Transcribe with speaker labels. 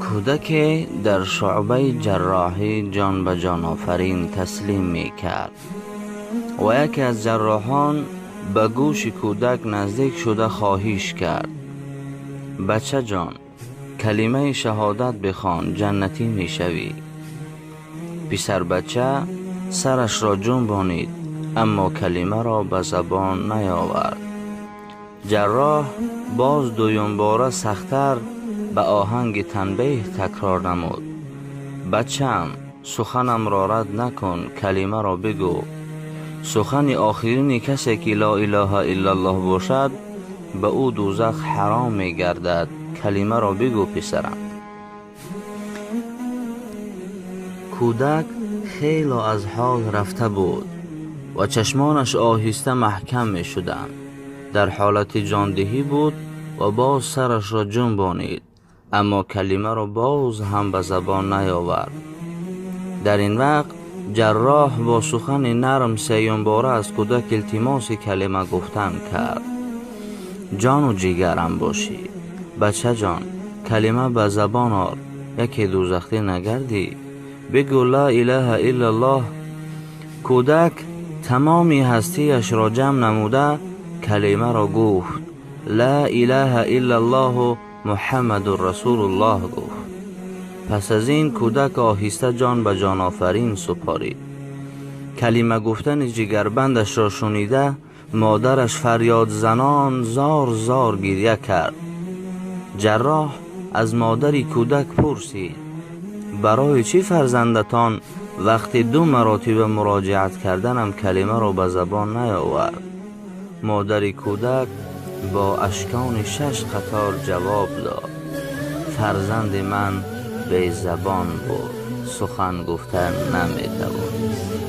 Speaker 1: Кӯдаке дар шуъбаи ҷарроҳӣ ҷон ба ҷонофарин таслим мекард ва яке аз ҷарроҳон ба гӯши кӯдак наздик шуда хоҳиш кард: бачаҷон, калимаи шаҳодат бихон, ҷаннатӣ мешавӣ. Писарбача сарашро ҷунбонид, аммо калимаро ба забон наёвард. Ҷарроҳ боз дуюмбора сахттар ба оҳанги танбеҳ такрор намуд: бачаам, суханамро рад накун, калимаро бигӯ. Сухани охирини касе ки ло илоҳа иллаллоҳ бошад, ба ӯ дӯзах ҳаром мегардад. Калимаро бигӯ, писарам. Кӯдак хело аз ҳол рафта буд ва чашмонаш оҳиста маҳкам мешуданд. Дар ҳолати ҷондиҳӣ буд ва боз сарашро ҷунбонид, аммо калимаро боз ҳам ба забон наёвард. Дар ин вақт ҷарроҳ бо сухани нарм сеюмбора аз кӯдак илтимоси калима гуфтан кард: ҷону ҷигарам бошӣ, бачаҷон, калима ба забон ор, яке дӯзахтӣ нагардӣ, бигӯ ла илаҳа иллаллоҳ. Кӯдак тамоми ҳастияшро ҷамъ намуда калимаро гуфт: ла илаҳа иллаллоҳу муҳаммадур расулуллоҳ гуфт. Пас аз ин кӯдак оҳиста ҷон ба ҷонофарин супорид. Калима гуфтани ҷигарбандашро шунида модараш фарёдзанон зор зор гиря кард. Ҷарроҳ аз модари кӯдак пурсид: барои чӣ фарзандатон вақти ду маротиба муроҷиат карданам калимаро ба забон наёвард? Модари кӯдак бо ашкони 6 қатор ҷавоб дод: фарзанди ман безабон буд, сухан гуфта наметавонист.